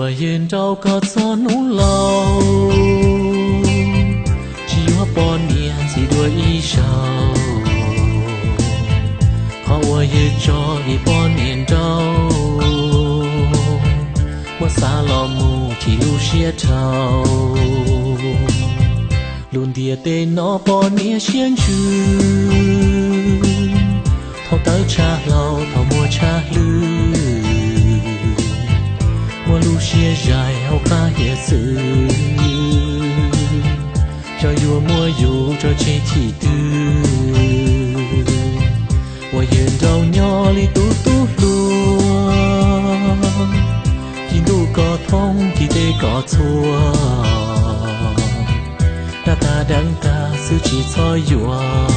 Yawg nrauj koj txog hnub laus, tsis yuav poj niam ntxiv dua ib zaug. Qhov uas yawg tso vim poj niam nrauj, muab xa los mus chim lub siab dhau. Lub ntiaj teb no poj niam siab ntsws, thaum tawv tshaj hlau thaum muaj tshaj hlwb, muaj lub siab zais hauv qab hiav txwv, tso yuav muab yus tso tseg chim twg. Uas yawg nrauj nyob li tus tub hluas, ci ntuj koj thoob ci dej koj txhua, dab tag deev tag xwb tsis txhob yuam,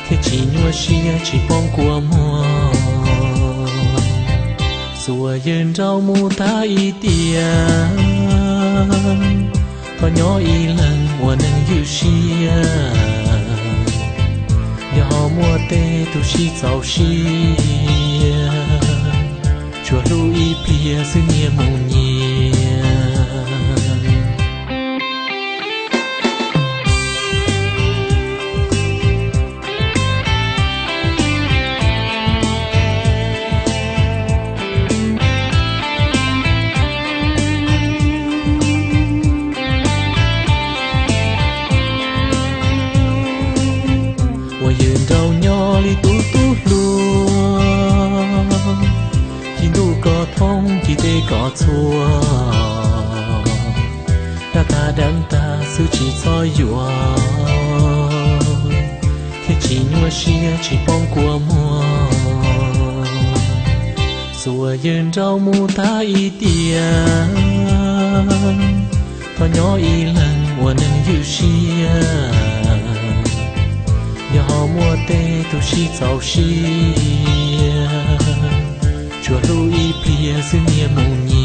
thiaj tsis nyuaj siab tsis poob kua muag. Xuas yawg nrauj mus tag ib tiam, thov nyob ib leeg ua neeg ywj siab. Yog ho muaj tej tug sib txaus siab, tsuas hlub ib pliag xwb niaj mus nyias. Uas yawg nrauj nyob li tus tub hluas, ci ntuj koj thoob ci dej koj txhua, dab tag deev tag xwb tsis txhob yuam, thiaj tsis nyuaj siab tsis poob kua muag. Xuas yawg nrauj mus tag ib tiam, thov nyob ib leeg ua neeg ywj siab. Yog ho muaj tej tug sib txaus siab, tsuas hlub ib pliag xwb niaj mus nyias.